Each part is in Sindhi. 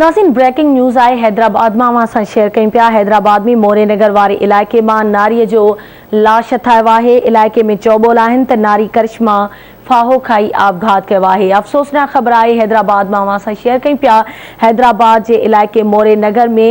ناظرين بريڪنگ نيوز آهي حيدرآباد مان اوهان سان شيئر ڪيون پيا حيدرآباد ۾ موري نگر واري علائقي مان ناري جو لاش هٿ آيو آهي علائقي ۾ چوٻول آهن ته ناري ڪرشما ڦاهو کائي آپگهات ڪيو آهي افسوسناڪ خبر آهي حيدرآباد مان اوهان سان شيئر ڪيون پيا حيدرآباد جي علائقي موري نگر ۾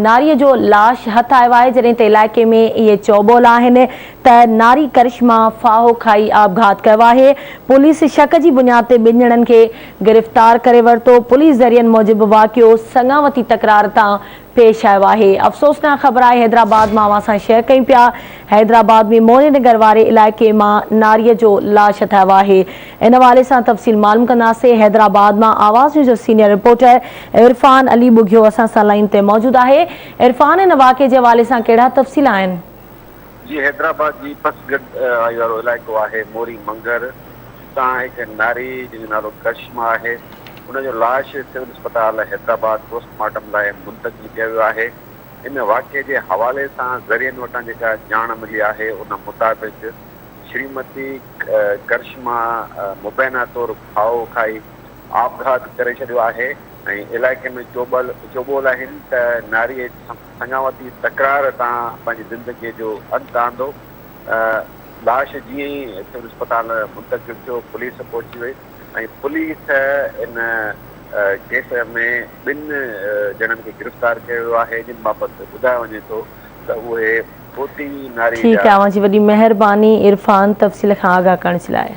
ناري جو لاش هٿ آيو آهي جڏهن ته علائقي ۾ اهي چوٻول آهن ته ناري ڪرشما ڦاهو کائي آپگهات ڪيو آهي پوليس شڪ جي بنياد تي ٻن ڄڻن کي گرفتار ڪري ورتو، پوليس ذريعن موجب واقعو سڱاوتي تڪرار تان پيش آيو آهي، افسوسناڪ خبر آهي حيدرآباد مان اوهان سان شيئر ڪيون پيا، حيدرآباد ۾ موري نگر واري علائقي مان ناري جو لاش هٿ آيو آهي، ان حوالي سان تفصيل معلوم ڪنداسين، حيدرآباد مان آواز نيوز جو سينيئر رپورٽر عرفان علي ٻگهيو اسان سان لائين تي موجود آهي، عرفان ان واقعي جي حوالي سان ڪهڙا تفصيل آهن؟ جي حيدرآباد جي پسگردائي وارو علائقو آهي موري منگر جتان هڪ ناري جنهن جو نالو ڪرشما آهي ان جو لاش سول اسپتال حيدرآباد پوسٽ مارٽم لاء منتقل ڪيو ويو آهي ان واقعي جي حوالي سان ذريعن وٽان جيڪا ڄاڻ ملي آهي ان مطابق شريمتي ڪرشما مبينا طور ڦاهو کائي آپگهات ڪري ڇڏيو آهي ۽ علائقي ۾ چوٻل چوٻول آهن ته ناري سڱاوتي تڪرار تان پنهنجي زندگيء جو انت آندو. لاش جيئن ئي سول اسپتال منتقل ٿيو، پوليس پهچي وئي ۽ پوليس ان ڪيس ۾ ٻن ڄڻن کي گرفتار ڪيو ويو آهي، جن بابت ٻڌايو وڃي ٿو ته اهي پوتي ناري ٺيڪ جا. آهي اوهان جي وڏي مهرباني عرفان تفصيل کان آگاهه ڪرڻ جي لاء.